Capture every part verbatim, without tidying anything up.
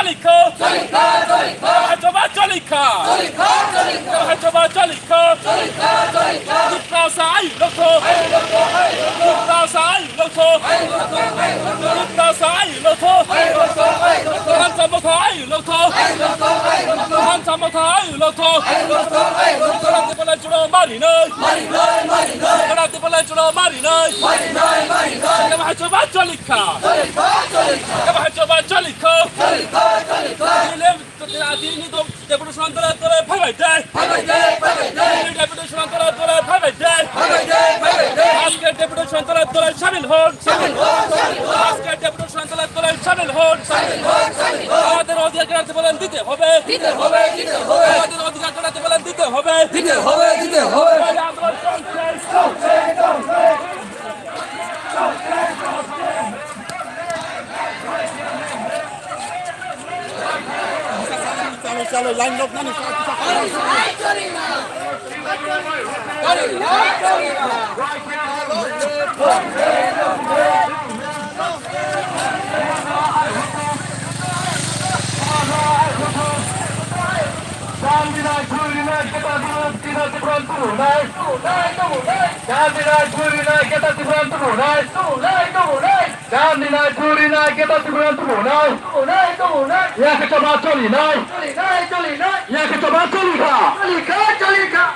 choli kho. Choli kho, choli kho. Haba choba choli kha. Choli kho, choli kho. Haba choba choli kho. Choli kho, choli kho. Tiprasa ayuk lokthok. Ayuk lokthok, ayuk lokthok. Tiprasa ayuk lokthok. Ayuk lokthok, ayuk lokthok. Tiprasa ayuk lokthok. Ayuk lokthok, ayuk lokthok. Thansa motha ayuk lokthok. Ayuk lokthok, ayuk lokthok. Thansa motha ayuk lokthok. Ayuk lokthok, ayuk lokthok. Kwlai tei kwlai jora marinai. Marinai, marinai. Kwlai tei kwlai jora marinai. Marinai, marinai. Haba choba choli kha. Choli kho, choli kho. Haba choba choli kho. Choli kho, choli kho. Tini, tini, tini, deputation tole tole phaibai de. Phaibai de, phaibai de. Tini deputation tole tole phaibai de. Phaibai de, phaibai de. Ajke deputation tole tole shamil hon. Shamil hon, shamil hon. Ajke deputation tole tole shamil hon. Shamil hon, shamil hon. Amader odhikar kwlai tei kwlai dite hobe. Dite hobe, dite hobe. Amader odhikar kwlai tei kwlai dite hobe. Dite hobe, dite hobe. Tole andolon choli, choli, choli, choli. Chalo, chalo, line lock nani. Chandinai, churinai, keta tibran, tibran tubunai. Chandinai, churinai, keta tibran tubunai. Chandinai, churinai, keta tibran tubunai. Yakhe choba cholinai. Yakhe choba choli kha.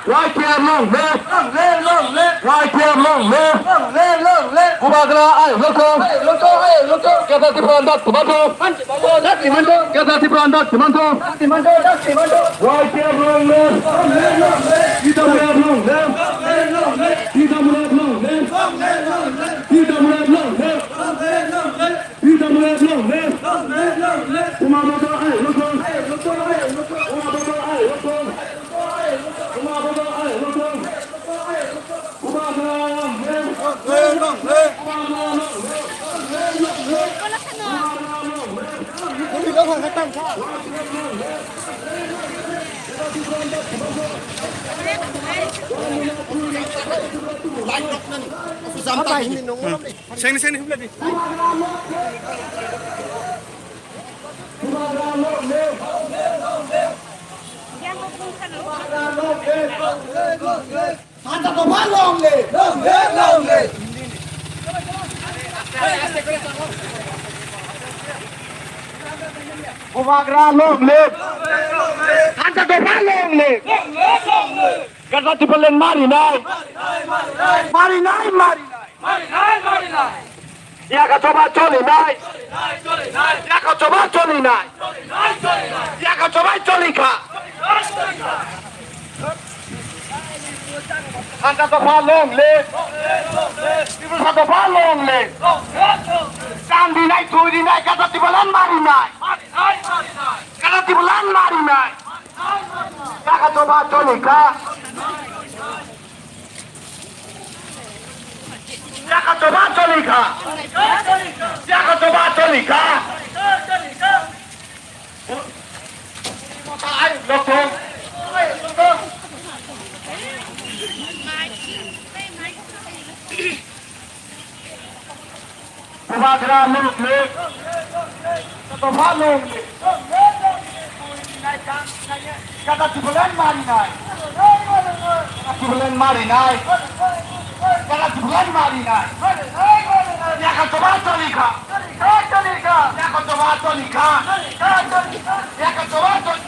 Y T F long live. Long live, long live. Y T F long live. Long live, long live. Bubagra ayuk lokthok. Ayuk lokthok, ayuk lokthok. Keta tibran dat tubado. Manche babo dat tibado. Keta tibran dat tibado. Dat tibado, dat tibado. Y T F long live. Long live, long live. T W F long live. Long live, long live. T W F long live. Long live, long live. T W F long live. Long live, long live. T W F long live. Long live, long live. Uma baba ayuk lokthok. Ayuk lokthok, ayuk lokthok. Uma baba ayuk lokthok. Uma baba ayuk lokthok. Uma baba ayuk lokthok. Uma baba long live. Long live, long live. Uma baba long live. Long live, long live. Uma baba long live. Sengni, sengni, himla di. Thansa dopha long live. Long live, long live. Bubagra long live. Thansa dopha long live. Keta tibran marinai. Marinai, marinai. Yakhe choba cholinai. Yakhe choba cholinai. Yakhe choba choli kha. Thansa dopha long live. Tiprasa dopha long live. Chandinai, churinai, keta tibran marinai. Keta tibran marinai. Yakhe choba choli kha. Yakhe choba choli kha. Yakhe choba choli kha. Lokthok. Jagra luk luk. Dopha luk luk. Kata Tibulen marinai. Kata Tibulen marinai. Kata Tibulen marinai. Yaka choba cholikha. Yaka choba cholikha. Yaka choba cholikha.